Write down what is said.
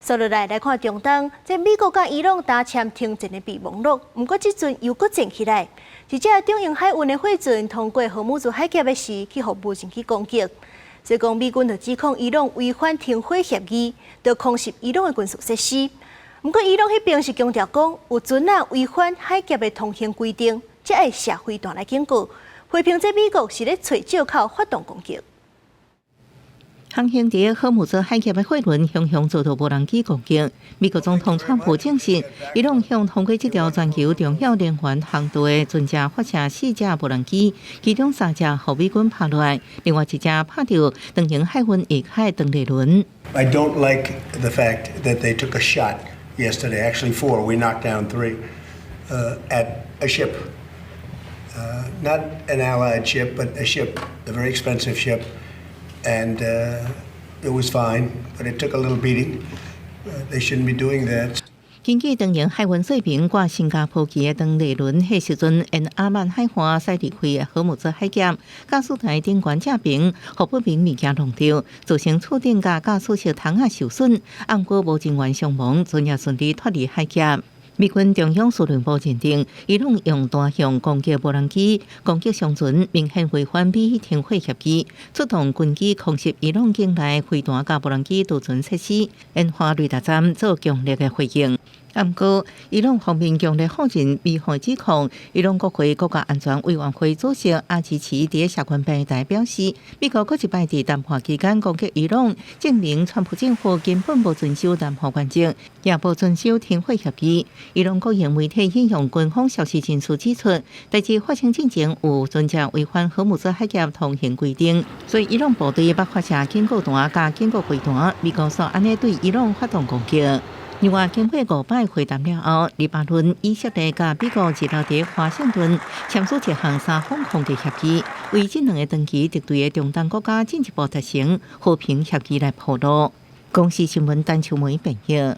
接落來來看中東，這美國佮伊朗焦簽停戰的備忘錄，毋過這陣又閣戰起來。一隻長榮海運的貨船通過荷姆茲海峽的時，去予無人機攻擊。所以講美軍就指控伊朗違反停火協議，就空襲伊朗的軍事設施。毋過伊朗彼邊是強調講，有船仔違反海峽的通行規定，才會射飛彈來警告。批評這美國是咧揣藉口發動攻擊。航行佇荷姆茲海峽的貨輪，雄雄遭到無人機攻擊。美國總統川普證實，伊朗向通過這條全球重要能源航道的船隻發射四隻無人機，其中三隻予美軍拍落來，另外一隻拍著長榮海運下跤的長麗輪。 I don't like the fact that they took a shot yesterday. Actually, four. We knocked down three at a ship. Not an allied ship, but a ship, a very expensive ship. And it was fine, but it took a little beating. They shouldn't be doing that. 根據長榮海運說明，掛新加坡旗的長麗輪，彼時陣沿阿曼海岸駛離開荷姆茲海峽，駕駛台頂懸這邊，予不明物件弄著，造成厝頂佮駕駛室窗仔受損，毋過無人員傷亡，船也順利脫離海峽。美軍中央司令部認定，伊朗用單向攻擊無人機攻擊商船，明顯違反美伊停火協議，出動軍機空襲伊朗境內飛彈佮無人機貯存設施，引發雷達站做強烈的回應。毋過，伊朗方面強烈否認美方指控。伊朗國會國家安全委員會主席阿茲奇佇社群平台表示，美國閣一擺佇談判期間攻擊伊朗，證明川普政府根本無遵守談判原則，也無遵守停火協議。伊朗國營媒體引用軍方消息人士指出，代誌發生進前有船隻違反荷姆茲海峽通行規定，所以伊朗部隊捌發射警告彈佮警告飛彈，美國煞按呢對伊朗發動攻擊。另外，經過五擺會談了後，黎巴嫩、以色列佮美國二號佇華盛頓簽署一項三方控制協議，為這兩个長期敵對的中東國家進一步達成和平協議來鋪路。公視新聞陳秋梅編譯。